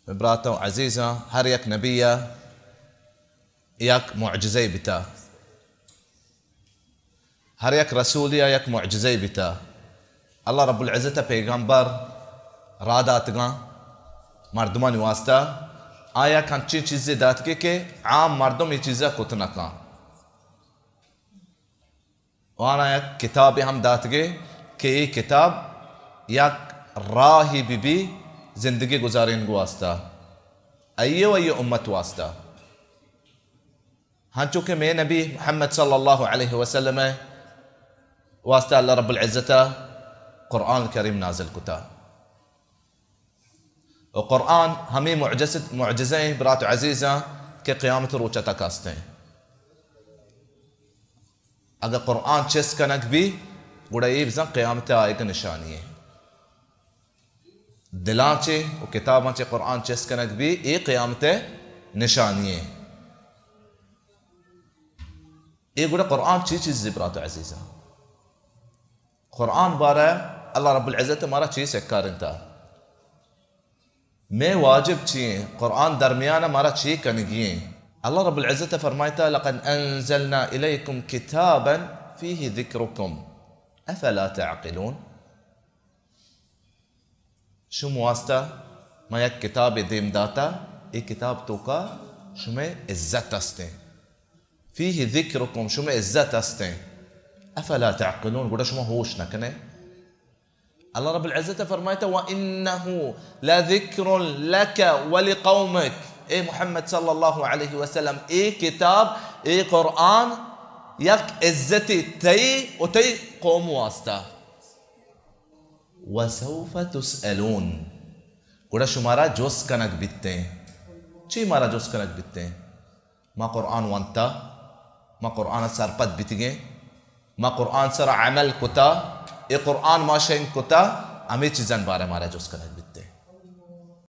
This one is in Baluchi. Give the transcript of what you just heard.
براتاں عزیزاں، ہر یک نبی ءَ یک معجزہ بیتا، ہر یک رسولی ءَ یک معجزہ بیتا۔ اللہ رب العزت ءَ پیغمبر را داتگاں مردمانی واسطہ، آیا انچیں چیزے داتگے کہ عام مردم اے چیزا کت نہ کن۔ آناں یک کتابے ہم داتگے کہ اے کتاب یک راہی بہ بی زندگی گزارینگ واسطہ، آئی ءُ آئی امت واسطہ۔ ہنچو کہ مئے نبی محمد صلی اللہ علیہ وسلم ءِ واسطہ اللہ رب العزت ءَ قرآن کریم نازل کتا۔ و قرآن ہمے معجزت، معجزہ ایں برات عزیزاں کہ قیامت روچ تک ہستیں۔ اگہ قرآن چست کنگ بی، گڑا اے بزاں قیامت آئیگ نشانی ایں۔ دلاں چے و کتاباں چے قرآن چست کنگ بی، اے قیامت نشانی ایں۔ اے گڑا قرآن چی چیزے برات عزیزاں؟ قرآن بارہ اللہ رب العزت مارا چی سکارینتا؟ مئے واجب چی ایں؟ قرآن درمیان مارا چی کنگی ایں؟ اللہ رب العزت فرمائتا، لقد انزلنا الیکم کتابا فیہ ذکرکم افلا تعقلون۔ شم واسطہ ما یک کتابے دیم داتا، اے کتاب توکا شمئے عزت ہستیں۔ فیہ ذکرکم، شمئے عزت ہستیں۔ افلا تعقلون، گڑا شما ہوش نہ کنے؟ اللہ رب العزت فرمائتا، وانہ لذکر لک ولقومک۔ اے محمد صلی اللہ علیہ وسلم، اے کتاب، اے قرآن یک عزتے تئی و تئی قوم واسطہ۔ وسوف تسألون، گڑا شمارا جست کنگ بیتیں۔ چی مارا جست کنگ بیتیں؟ ما قرآن وانتا، ما قرآن سرپد بیتگیں، ما قرآن سرا عمل کتا، اے قرآن ما شنگ کتا، ہمے چیزان بارہ مارا جست کنگ بیت۔